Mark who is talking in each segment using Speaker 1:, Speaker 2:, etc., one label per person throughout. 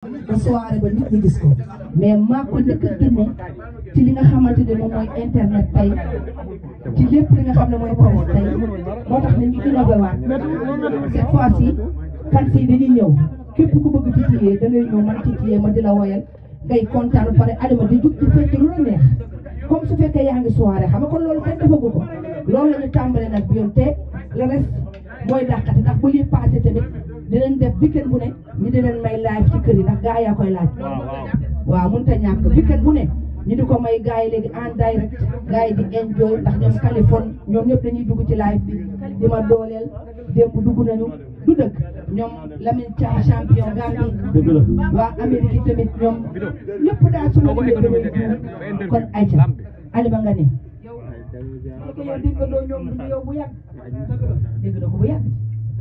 Speaker 1: ba soirée ba nit ñi gis ko mais maa ko njëkk a génne ci li nga xamante ne moom mooy internet tey ci lépp li nga xam ne mooy presse tey moo tax nit ñi innové waat cette fois-ci fan si dañuy ñëw képp ku bëgg titiller da ngay ñëw man titiller ma di la woyal ngay kontaan ba pare Adama di jug di fekk lu la neex comme su fekkee yaa ngi soirée xam nga kon loolu kenn defagu ko loolu la ñu tàmbale nag bi yoon te le reste mooy dàqati ndax bu lii passé tamit dinañ def weekend bu ne ñu dinañ may live ci kër yi ndax gaa yaa koy laaj waaw mënut a ñàkk weekend bu ne ñu di ko may gaa yi léegi en direct gaa yi di enjoy ndax ñoom Californie ñoom ñëpp dañuy dugg ci live bi di ma dooleel démb dugg nañu du dëkk ñoom Lamine Thiam champion Gambie waa Amérique yi tamit ñoom ñëpp daal su ma limee damay kon ayca Alima nga ne yow dégg nga doo ñoom duñu yow bu yàgg dégg nga ko bu yàgg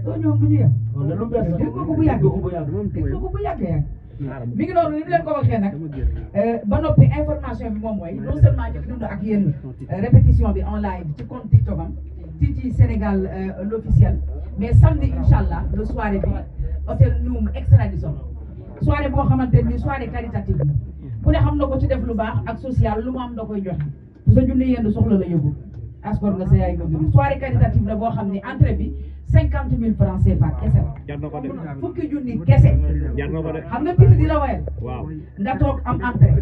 Speaker 1: doo ñoom duñu yow dégg nga ko bu yàgg dégg nga ko bu yàgg yàgg mi ngi noonu li ñu leen ko waxee nag ba noppi information bi moom mooy non seulement ñu dund ak yéen répétition bi en live ci compte TikTok am ci Sénégal l'officiel mais samedi inchallah le soirée bi hôtel Noum Extradition soirée boo xamante ni soirée caritative ku ne xam na ko ci def lu baax ak social lu mu am da koy joxe bu sa junne yenn soxla la yóbbu askor nga sa yaay nga dund soirée caritative la boo xam ni entrée bi 50 000 francs CFA kese la fukki junni kese xam nga titre di la wayal nga toog am entrée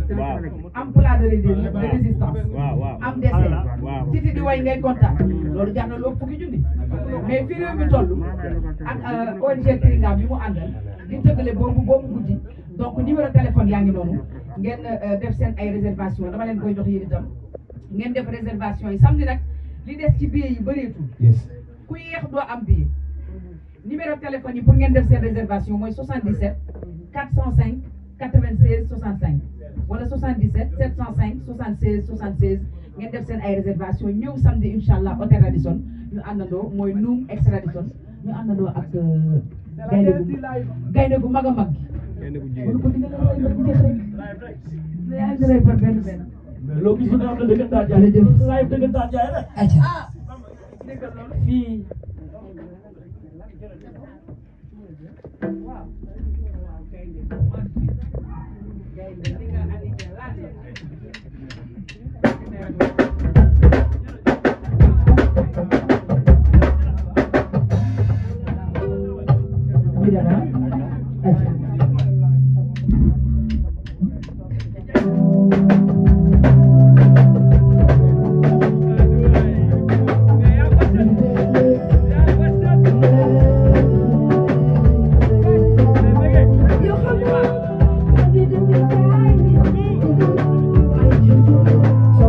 Speaker 1: am plat de résistance am dessert titre di way ngay kontaan loolu jar na loolu fukki junni mais fii réew mi toll ak ONG Tringa bi mu àndal di tëggale boobu guddi donc numéro téléphone yaa ngi noonu ngeen def seen ay réservation dama leen koy jox yéen itam ngeen def réservation yi samedi nag li des ci billet yi bëreetul ku yéex doo am billet numéro téléphone yi pour ngeen def seen réservation mooy 77 405 96 65 wala 77 705 76 76 ngeen def seen ay réservation ñëw samedi inchallah hôtel Radisson ñu àndandoo mooy Noum Extradition ñu àndandoo ak gaynde gu mag a mag mënu ko digal rek par benn
Speaker 2: loo gis nga am na dëggantaan jaay live dëggantaan jaay rek fii
Speaker 1: So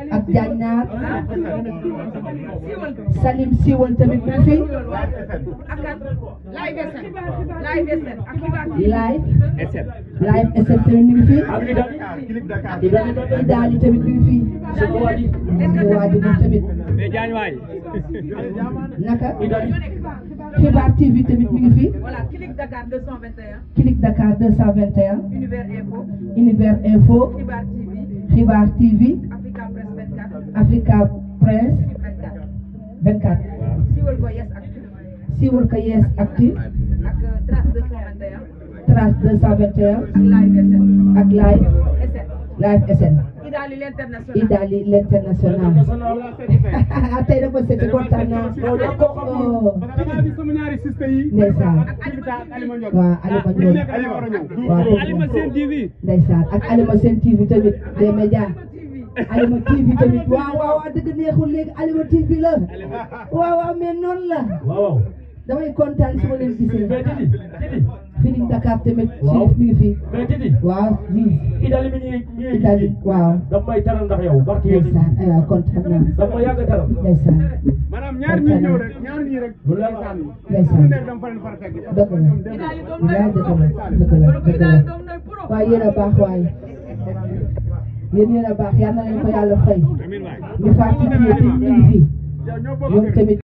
Speaker 1: ak Diagnar Salim Siwal tamit mu fi live SN tamit mu ngi fi Idali tamit mu ngi fi waaju moom tamit naka Xibaar TV tamit mu ngi fi
Speaker 3: Click Dakar 221
Speaker 1: Click Dakar 221 Univers Info Xibaar TV Africa Press 24 Siwal ko Yes Actu
Speaker 3: ak
Speaker 1: Trace 221 ak Live SN Idali l'international tey dama seeti kontaan naa ndeysaan waaw Alima Ndiol waaw ndeysaan ak Alima Sen TV tamit des médias Alima TV tamit waaw dëgg neexul léegi Alima TV la waaw mais noonu la damay kontaan su ma leen gisee Feeling Dakar tamit Chérif mi ngi fi waaw
Speaker 2: Idali mi ñi
Speaker 1: Idali waaw
Speaker 2: daf may taral ndax yow barki yow
Speaker 1: ndeysaan aywa kontaan naa
Speaker 2: daf ma yàgg taral
Speaker 1: ndeysaan
Speaker 4: maanaam ñaar ñi ñëw rek
Speaker 1: ndeysaan dëgg la waaye yéen a baax waaye yéen a baax yal na leen ko yàlla fay ñu fàttali ñu ngi fi ñoom tamit